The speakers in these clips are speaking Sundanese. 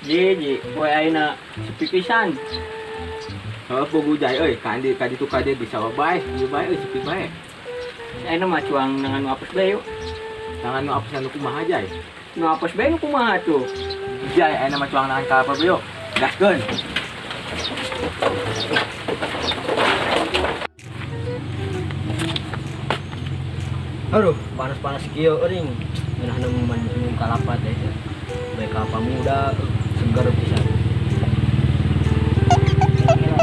Ji, poe ayeuna sepi pisan. Heuh pugu jai euy, ka andi ka ditu ka dieu di sawah bae, ieu bae euy sepi bae. Ayeuna mah cuang dengan nu apes bae yuk. Tangan nu apes nu kumaha jai? Nu apes bae nu kumaha tuh? Jai ayeuna mah cuang nangan kalapa bae yuk. Gaskeun. Aduh, panas-panas kieu euring. Ngeunah minum kalapa teh. Bae kalapa muda, seger pisan.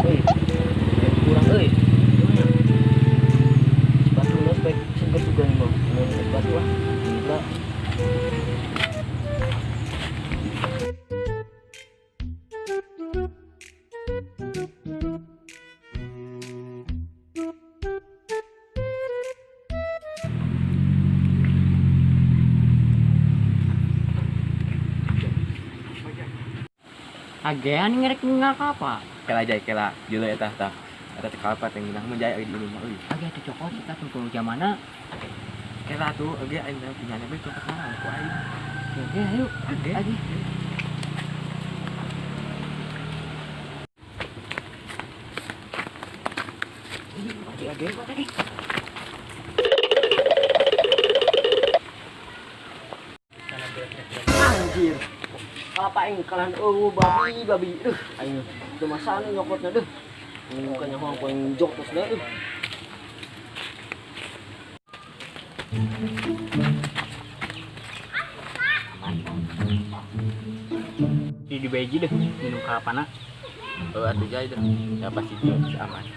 Euy, kurang euy. Batu nos baik seger juga nih mah. Minum es batu ah. Gila. Agean ngerek ngakapa? Kela jai kela, jeuleuh eta tah. Eta teh kalapa teh ngeunah mah jai euy di imah mah euy. Age teh cokot kita tunggu jamana. Kela tuh age aing teh punya bae cokot mana ku aing. Oke, ayo. Age. Age. Age, age, age. Anjir. Kalapa aing kalahan eueuh babi babi. Duh, aing teu masana nyokotna deuh. Bukannya hoang ku aing jok terus deuh. Di beji deh minum kalapana. Heuh atuh jai deh. Ya pasti dia bisa aman.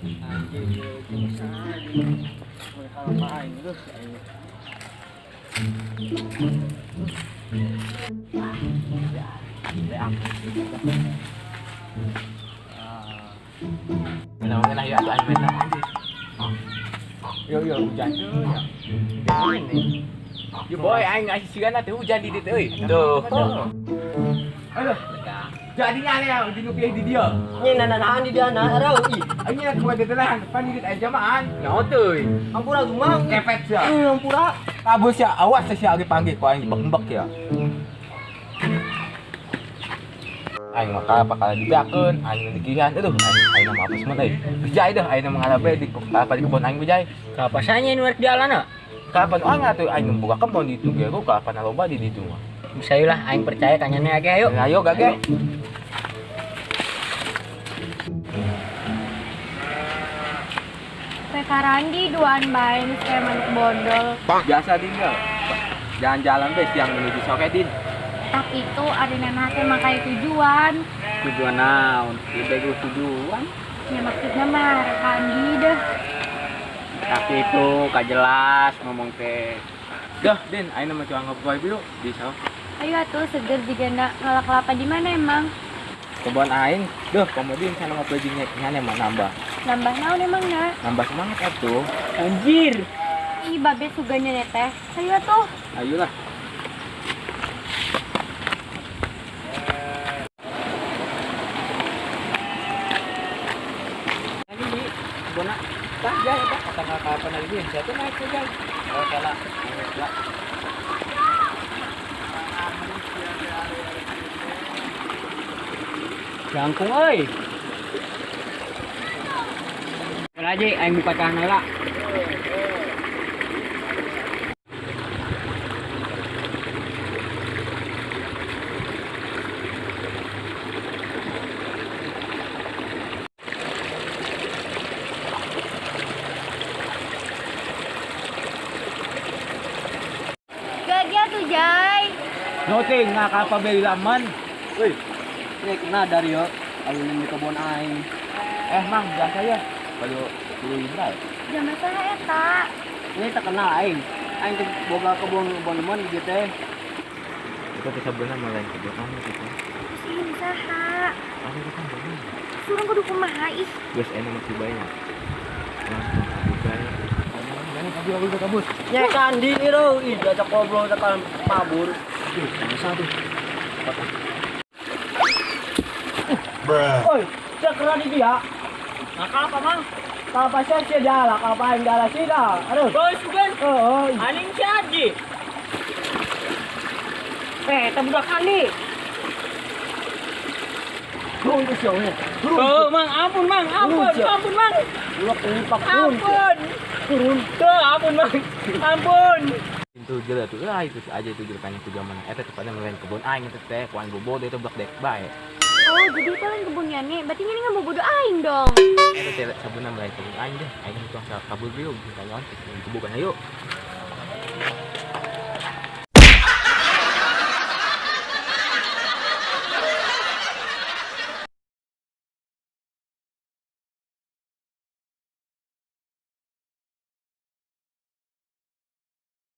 Anjir, teu masana. Kalapa aing deuh aing. Ngeunah ya atuh aing meta anjir. Yo yo hujan tuh ya. Hujan nih. Yo boy aing ngasih sigana teh hujan di dieu euy. Tuh. Aduh. Jadinya nih di nu pilih di dieu. Nya nanahan di dieu na areuh ih. Aing nya kuat teh lah, pan di dieu aya jamaan. Naon teuy? Ampura tuh mang. Kepet sia. Ampura. Kabur sia, awas sia ge panggih ku aing dibek-bek ya. Aing mah kalapa kalah dibeakeun, aing digihan, aduh aing mah apes mah euy. Geus jai deh aing mah ngalah bae di kalapa di kebon aing jai. Kalapa sanya nu rek dialana? Kalapa nu aing atuh aing boga kebon di ditu ge, kalapa loba di ditu mah. Bisa lah aing percaya kanyane age ayo. Ayo gage. Randi duaan bae geus kayak manuk bodol. Biasa din ya. Jalan-jalan bae siang menuju sore din. Tak itu ari nana teh mah kayak tujuan. Tujuan naon? Ieu bego tujuan. Ya maksudnya mah Randi deh. Tapi itu kajelas ngomong teh. Dah din, aing mah cuang ngobrol dulu di sawah. Ayo atuh seger jigana ngalak kelapa di mana emang? Kebon aing, duh komodin sana ngobrol jeung nyane mah nambah. Nambah naon emang na? Nambah semangat atuh. Anjir. Ih babe suganya teh. Ayo atuh. Ayolah. Ini di kebonna. Tah jai eta kata kapan lagi din? Saya tuh naik ke jai. Oh kela. Ayo lah. Jangkung euy. Kela aja aing buka celana heula. Gagah tuh Jai. Noting ngakapa bae laman. Euy. Ini kena dari yo, alunin di kebon aing. Mang biasa ya. Kalau tuluy bae. Jam saha eta? Ini terkenal aing. Aing teh boga kebon kebon lemon gitu teh. Itu teh sabeuna mah lain kebon anu gitu. Terus ini saha? Anu itu kan bener. Surang kudu kumaha ih. Geus enak mah bae nya. Bae. Mana kabur kabur kabur. Nya kandi ieu ih diajak ngobrol tekan mabur. Ih, masa tuh. Oi, cek kena di dia. Ngakal apa mang? Kalapa sia sia jala, kalapa aing jala sida. Aduh. Boy sugan. Oh, Aning si Aji. Capek eta budak kali. Turun tuh siapa? Turun. Oh, Mang, ampun, Mang, ampun, Turun, siap. ampun, Mang. Ulak limpak turun. Ampun. Turun. Tuh, ampun, Mang. Ampun. Itu jelas tuh, ah itu aja itu jelas tanya ku zaman. Eta tepatnya melain kebun aing itu teh, ku aing bobo itu blak dek bae. Oh, jadi itu lain kebun Yani. Berarti Yani nggak mau bodoh aing dong. Eta teh sabuna melain kebun aing deh. Aing itu kabur bieu tanya on gebukan ayo.